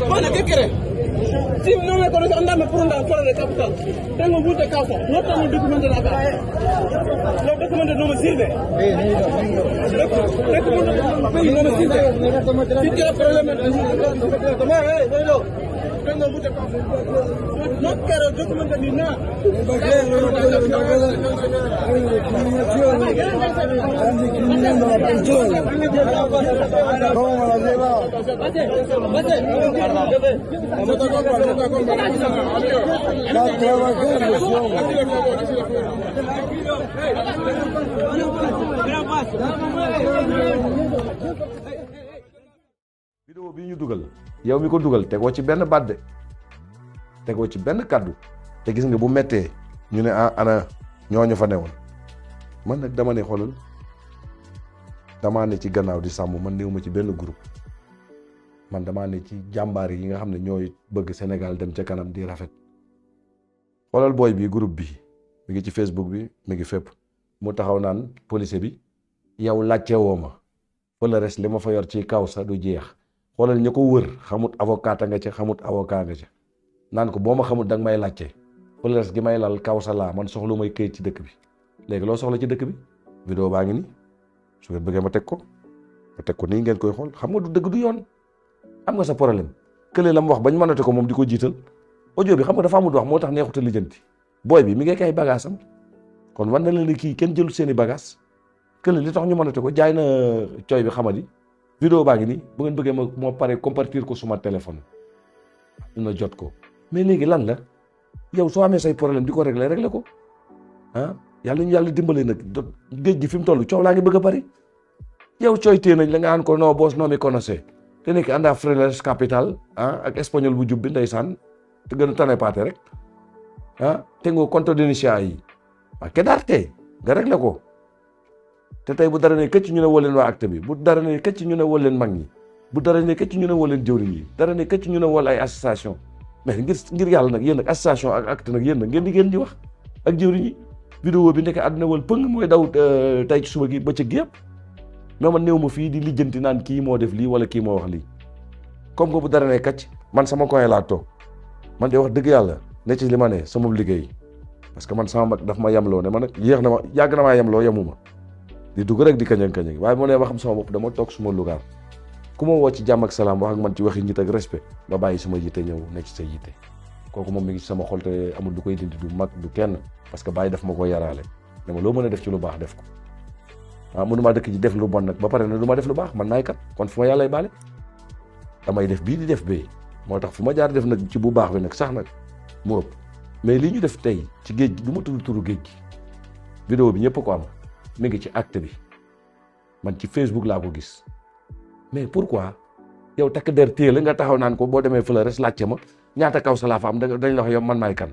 Bueno, ¿qué quieres? Si no me conoces, andame por una fuera de capital. Tengo mucha causa. No tengo documentos de acá. Los documentos no me sirven. Documentos no me sirven. Si tienes problemas, tengo mucha causa. No quiero documentos ni nada. vidéo bi ñu dugal yow mi ko dugal tegoo ci benn baat de tegoo ci benn kaddu te gis nga bu mettee ñu ne ana ñooñu fa newoon man nag dama ne xoolal damaa ne ci gannaaw di sàmm man néew ma ci benn groupe man damaa ne ci jàmbaar yi nga xam ne ñooy bëgg Sénégal dem ca kanam di rafet xoolal booy bi groupe bi mi ngi ci Facebook bi mi ngi fépp mu taxaw naan policier bi yow laajte woo ma fa la res li ma fa yor ci kaw sa du jeex xoolal ñu ko wër xamut avocat nga ca xamut avocat nga ca naan ko boo ma xamut danga may laajte fa la res gi may lal kaw sa laa man soxlu may këyit ci dëkk bi léegi loo soxla ci dëkk bi vidéo baa ngi nii su ngeen bëggee ma teg ko nii ngeen koy xool xam nga du dëgg du yoon am nga sa problème kële la mu wax bañ mënate ko moom di ko jiital audio bi xam nga dafa amul wax moo tax neexut a lijjanti booy bi mi ngi kay bagage am kon war na leen ne kii kenn jëlul seeni bagage kële li tax ñu mënate ko jaay na cooy bi xamadi vidéo baa ngi nii bu ngeen bëggee moo pare compartir ko suma téléphone na jot ko mais léegi lan la yow soo amee say problème di ko régler ko yàlla ñu yàlla dimbale nag géej gi fi mu toll coow laa ngi bëgg a bari yow cooy tee nañ la nga aan ko non boos noo mi connaissé te nekk ànd ak Freelance Capital ak espagnol bu jub bi ndeysaan te gën a tane paate rek te nga compte d'initia yi quedarte nga réglé ko te tey bu dara ne këcc ñu ne woo leen waa acte bi bu dara ne këcc ñu ne woo leen mag ñi bu dara ne këcc ñu ne woo leen jëwriñ yi dara ne këcc ñu ne woo ay association mais ngir yàlla nag yéen nag association ak acte nag yéen nag ngeen di wax ak jëwriñ yi vidéo bi nekk àdduna wal pëng mooy daw tey ci suba gi bëccëg gi yëpp mais man néew ma fii di lijjanti naan kii moo def lii wala kii moo wax lii comme que bu dara ne kacc man sama coin laa toog man de wax dëgg yàlla ne ci li ma ne sama liggéey parce que man sama mag daf ma yemloo ne man nag yàgg na maa yemloo yemuma di dugg rek di kañang waaye moo ne ma xam sama bopp dama toog suma lugaar ku ma woo ci jàmm ak salaam wax ak man ci waxi nit ak respect ma bàyyi sama yitte ñëw nekk ci sa yitte kooku moom mi ngi ci sama xol te amul du koy dindi du mag du kenn parce que bàyyi daf ma ko yaraale ne ma loo mën a def ci lu baax def ko mënumaa dëkk ji def lu bon nag ba pare ne du ma def lu baax man naay kat kon fu ma yàllay baale damay def bii di def bee moo tax fu ma jaar def nag ci bu baax bi nag sax nag mu ëpp mais li ñu def tey ci géej gi du ma tudd turu géej gi vidéo bi ñëpp ko am mi ngi ci acte bi man ci Facebook laa ko gis mais pourquoi yow takk der téye la nga taxaw naan ko boo demee Flores laajte ma ñaata kaw sa laa fa am dañ la wax yow man maay kan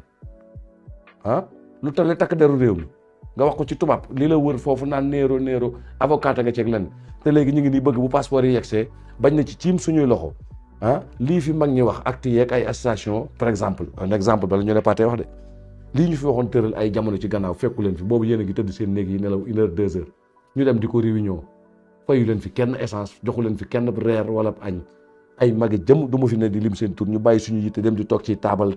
lu tax la takk deru réew mi nga wax ko ci tubaab li la wër foofu naan néero avocat nga ceeg len te léegi ñu ngi nii bëgg bu passeport yi yegsee bañ na ci ciim suñuy loxo lii fi mag ñi wax acte yeeg ay association par exemple un exemple bala ñu ne Pathe wax de lii ñu fi waxoon tëral ay jamono ci gannaaw fekku leen fi boobu yéen a ngi tëdd seen néeg yi nelaw 1 heure 2 heures ñu dem di ko réunion fayu leen fi kenn essence joxu leen fi kenn reer wala añ ay magi jëm du ma fi ne di lim seen tur ñu bàyyi suñu yitte dem di toog ci taabal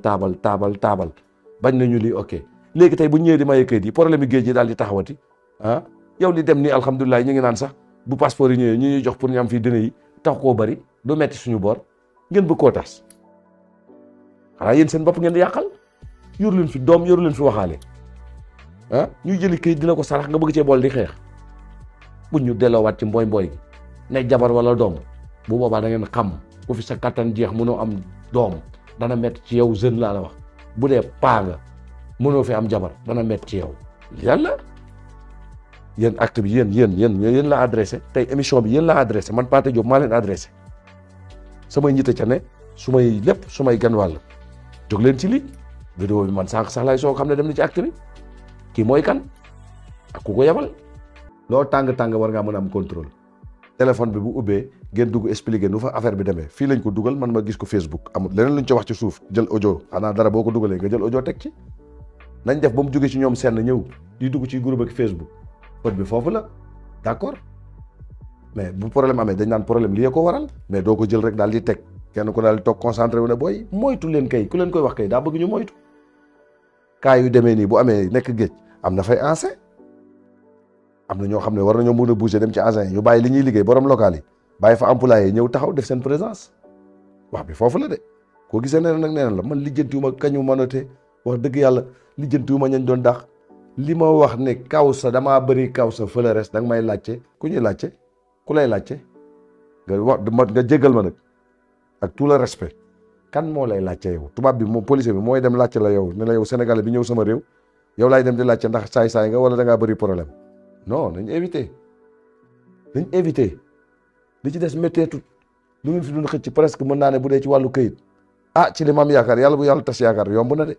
bañ nañu lii ok léegi tey bu ñëwee di maye kayit yi problème yi géej yi daal di taxawati yow li dem nii alhamdulilah ñu ngi naan sax bu passeport yi ñëwee ñu ñuy jox pour ñu am fii dëne yi tax koo bari du metti suñu boor ngeen bëgg koo tas xanaa yéen seen bopp ngeen di yàqal yoru leen fi doom yoru leen fi waxaale ñuy jëli kayit dina ko sarax nga bëgg cee bool di xeex buñ ñu delloowaat ci mbooy gi ne jabar wala doom bu boobaa da ngeen xam bu fi sa kattan jeex mënoo am doom dana metti ci yow jeune laa la wax bu dee paa nga mënoo fi am jabar dana metti ci yow yàlla yéen acte bi yéen la adressé tey émission bi yéen la adressé man Pathe Diop maa leen adressé samay ñitte ca ne su may lépp su may gan wàll jóg leen ci lii vidéo bi man sànq sax laay soo xam ne dem na ci acte bi kii mooy kan ak ku ko yebal loo tàng war ngaa mën a am contrôle téléphone bi bu ubbee ngeen dugg expliquer nu fa affaire bi demee fii lañ ko dugal man ma gis ko Facebook amul leneen luñ ci wax ci suuf jël audio xanaa dara boo ko dugalee nga jël audio teg ci nañ def ba mu jógee ci ñoom seen ñëw di dugg ci groupe ak Facebook bët bi foofu la d'accord mais bu problème amee dañ naan problème lii ko waral mais doo ko jël rek daal di teg kenn ko daal di toog concentré wu ne booy moytu leen kay ku leen koy wax kay daa bëgg ñu moytu cas yu demee nii bu amee nekk géej am na fay ancien am na ñoo xam ne war nañoo mën a bouger dem ci agent yi ñu bàyyi li ñuy liggéey borom local yi bàyyi fa employé yi ñëw taxaw def seen présence wax bi foofu la de koo gisee nee na nag nee na la man lijjantiwuma kañu mënate wax dëgg yàlla lijjantiwuma ñañ doon dàq li ma wax ne kaw sa damaa bëri kaw sa fële res danga may laajte ku ñuy laajte ku lay laajte nga wax nga jéggal ma nag ak tout le respect kan moo lay laajte yow tubaab bi moom policier bi mooy dem laajte la yow ne la yow sénégalais bi ñëw sama réew yow laay dem di laajte ndax saay-saay nga wala da ngaa bëri problème non nañ éviter li ci des métteetut lu ngeen fi doon xëcc presque mën naa ne bu dee ci wàllu këyit ci li ma am yaakaar yàlla bu yàlla tas yaakaar yomb na de